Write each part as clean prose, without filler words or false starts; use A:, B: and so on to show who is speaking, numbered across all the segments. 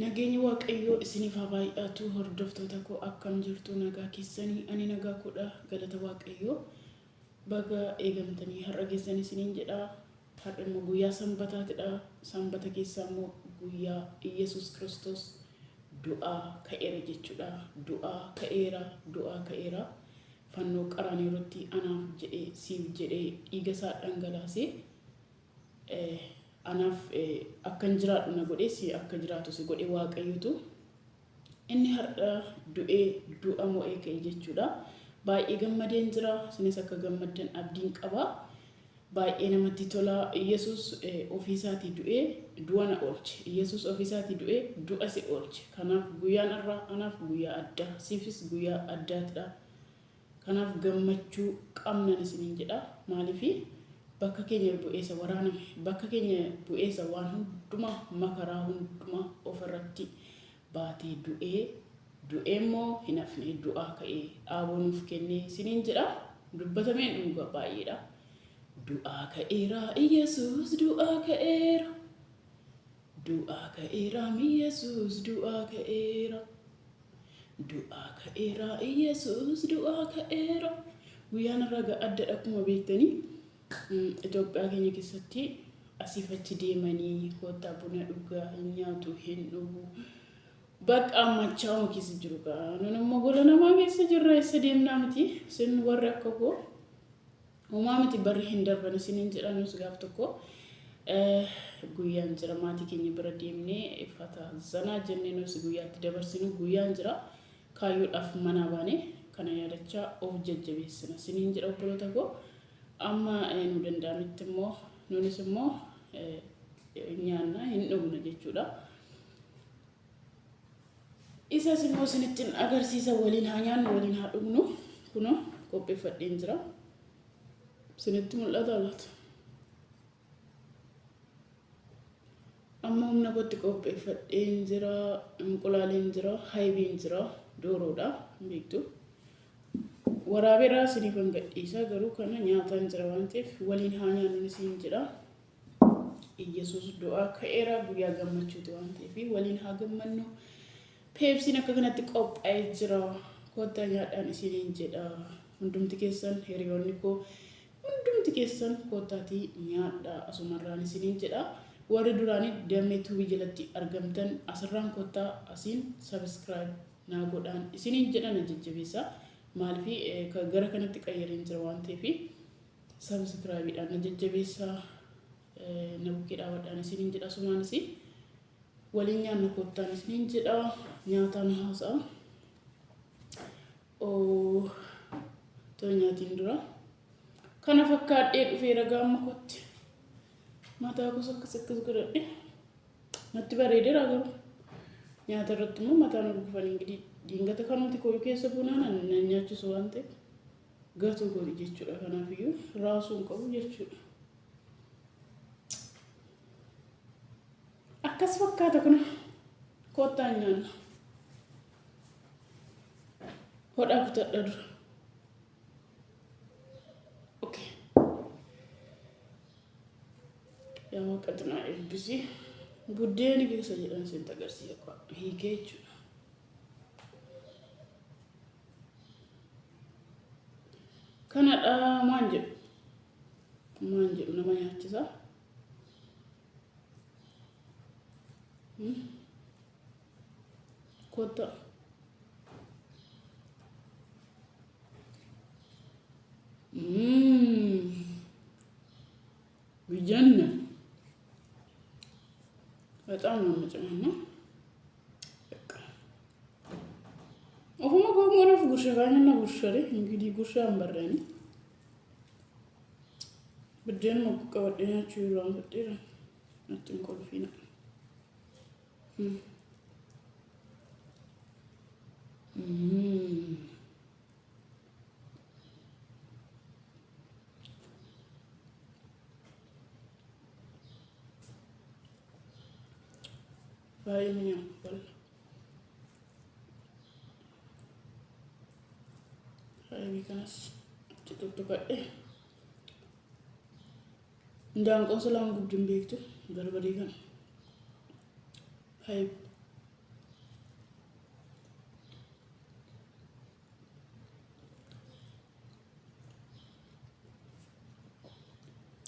A: Nageenyi Waaqayyoo isiniif haa baay'atu. Hordoftoota koo, akkam jirtu? Nagaa keessanii? Ani nagaa koodha, galata Waaqayyoo. Baga eegamtanii har'a geessan isiniin jedha. Har'a immoo guyyaa sanbataatidha. Sanbata keessaa immoo guyyaa Iyyasuus Kiristoos du'aa ka'eera jechuudha. Du'aa ka'eera, du'aa ka'eera. Fannoo qaraaniyo irratti anaaf jedhee, siif jedhee dhiiga isaa dhangalaasee anaaf akkan jiraadhu na godhe, si akka jiraatu si godhe Waaqayyotu. Inni har'a du'ee du'a mo'ee ka'e jechuudha. Baay'ee gammadeen jira. Isinis akka gammaddan abdiin qaba. Baay'ee namatti tola. Yesus ofiisaatii du'ee du'a na oolche. Yesus ofiisaatii du'ee du'a si oolche. Kanaaf guyyaan har'aa anaaf guyyaa addaa. Siifis guyyaa addaatidha. Kanaaf gammachuu qabnan isiniin jedha. Maaliif bakka keenya bu'eessa waraaname, bakka keenya bu'eessa waan hundumaa, makaraa hundumaa ofirratti baatee du'ee, du'ee immoo hin hafne, du'aa ka'ee dhaaboo nuuf kennee isiniin jedha. Dubbatameen dhuga baay'eedha. Du'aa ka'eera Iyyasuus, du'aa ka'eera. Du'aa ka'eera Iyyasuus, du'aa ka'eera. Du'aa ka'eera Iyyasuus, du'aa ka'eera. Guyyaan har'aa addadha, akkuma beektanii Itoophiyaa keenya keessatti asiif achi deemanii koottaa buna dhugaa, hin nyaatu, hin dhugu. Bakka machaa'uma keessa jiru gaa. Nun immoo gola namaa keessa jirra, eessa deemnaa miti. Isin warri akka koo homaa miti, barri hin darban isiniin jedha. Nus gaaf tokko guyyaan jira, maatii keenya bira deemnee uffata zanaa jennee nus guyyaatti dabarsinu guyyaan jira. Kaayyoodhaaf manaa baane kana yaadachaa of jajjabeessina isiniin jedha, obboloota koo. Amma nu danda'ametti immoo nunis immoo nyaanna, hin dhugna jechuudha. Isas immoo isinittiin agarsiisa. Waliin haa nyaannu, waliin haa dhugnu. Kunoo qopheeffadheen jira. Isinitti mul'ata laata? Amma humna kootti qopheeffadheen jira. Inqulaaliin jira, haybiin jira, dooroodha beektu. Waraabeeraa isiniifan gadhiisa, garuu kana nyaataan jira waan ta'eef waliin haa nyaannu isin jedha. Iyyasuus du'aa ka'eera, guyyaa gammachuuti waan ta'eef waliin haa gammannu. Peepsiin akka kanatti qophaa'ee jira. Kottaa nyaadhaan isiniin jedha. Hundumti keessan, hiriyoonni koo hundumti keessan, kottaatii nyaadhaa asumarraan isiniin jedha. Warri duraanii Damee Tuubii jalatti argamtan asirraan kottaa asiin subscribe naa godhaan isiniin jedha, na jajjabeessa. Maaliif gara kanatti qayyareen jira waan ta'eef subscribeidhaan na jajjabeessa, na bukkee dhaabadhaan isiniin jedha. Asumaanis waliin nyaanna, kottaan isiniin jedha. Nyaataan haasa'a. Oo, too nyaatiin dura. Kana fakkaadhee dhufee ragaa amma kootti. Mataa koos akkas akkas godhadhe. Natti bareedeera, garuu nyaata irratti immoo mataan urgufan ingidihi diingata kanumti kooyu keessa bunaa nan nyaachisu waan ta'eef gatuu godhi jechuudha. Kanaafiyyuu raasuu hin qabu jechuudha. Akkas fakkaata, kun koottaan nyaanna. Hodhaa kutadha dura. Okay. Yaa Waaqa naa eebbisi. Buddeeni keessa jedhan sitti agarsiisa hiikee jechuudha. Kanadha, maan jedhu? Maan jedhu, nama nyaachisa. Kottaa. Bijanna. በጣም ነው የምጥመው። በቃ Ofuma koongonuuf gursha kaanina gurshare እንግዲህ gursha hin barreeni. Biddeenuma qabadhee nyaachuu irraanfadheera. Natti hin kolfiina. Baay'ee mi'aawu. Haybii kanas itti tuttuqadhe. Indaanqoon silaan gubdin beektu barbaree kana. Hayib.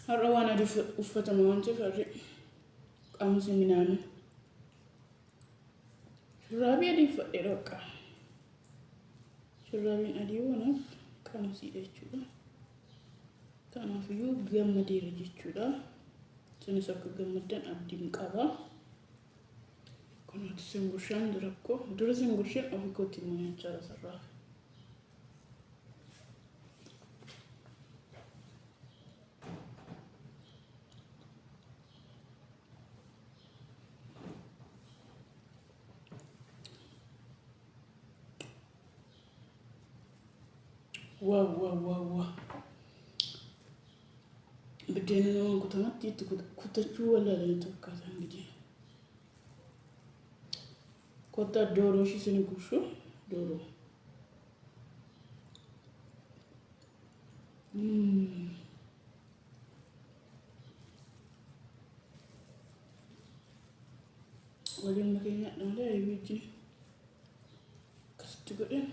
A: Har'a waan adii uffatama waan ta'eef har'i qaamusii minaamin. Shurraabii adii uffadheera bakka. Shurraabiin adii wanaaf qamisiidha jechuudha. Kanaafiyyuu gammadeera jechuudha. Isinis akka gammaddan abdiin qaba. Kunuuti singurshaan dura koo dura singurshaan ofii kootti immoo nyaachaa sarraa. Waaw waaw waaw waaw. Biddeen waan kutamatti itti kutachuu wallaalanii fakkaata እንግዲህ. Kottaa dooroo ishii isin gurshu dooroo. Waliin makee nyaadha malee ayii wajjin akkasitti godheen.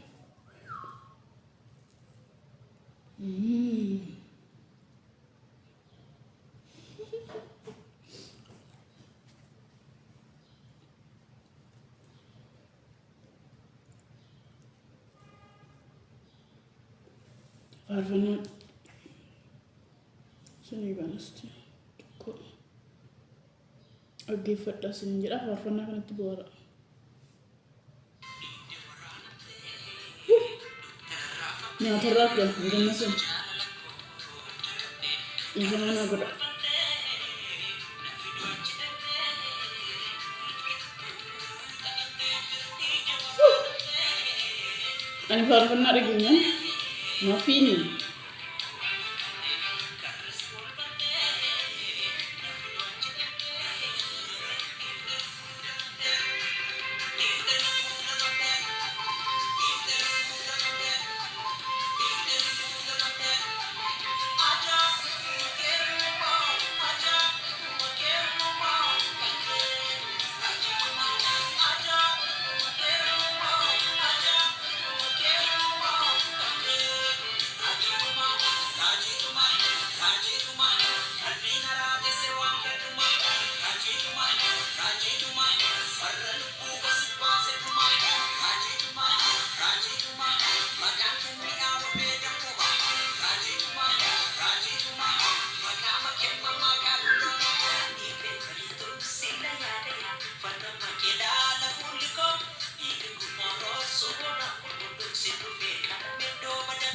A: Faarfannaan isinii banasti tokko dhaggeeffadhaa isin jedha faarfannaa kanatti bu'aara. Nyaatarraa akka hin gammasin. Dhiifama naa godha. Ani faarfannaa dhageenyaan mafiini.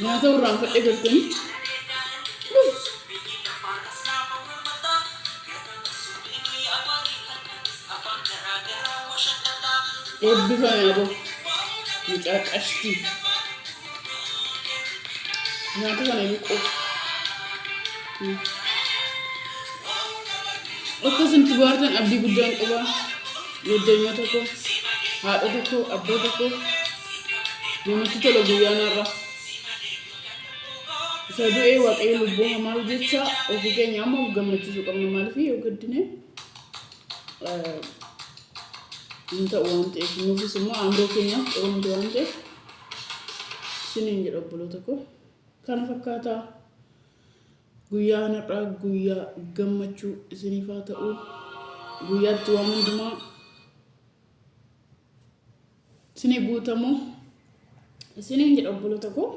A: Nyaata irraanfadhee galtanii. Eebbifame aboo. Mucaa qashtii. Nyaata kana iyyuu qofa. Akka isin itti bohaartan abdii guddaan qaba. Goddanyoota koo, haadhota koo, abboota koo namatti tola guyyaan har'a. Isa du'ee Waaqayyo lubbuu hamaa jecha ofii keenya amma of gammachiisuu qabna maaliif yoo gaddine hin ta'u waan ta'eef nuufis immoo aangoo keenyaaf xurumti waan ta'eef isiniin jedha obboloota koo. Kana fakkaataa guyyaan har'aa guyyaa gammachuu isiniif haa ta'u. Guyyaatti waan hundumaa isinii guutamu isiniin jedha obboloota koo.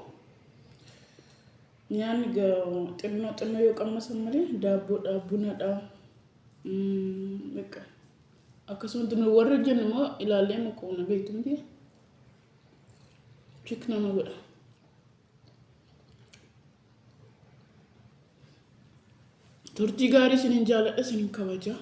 A: Nyaanni xinnoo xinnoo yoo qammasan malee daabboodha, bunadha. Bakka akkasumatti nu warra hojjennu immoo ilaallee muquuna beektu miti. Chik nama godha. Turtii gaarii isinin jaaladha, isinin kabaja.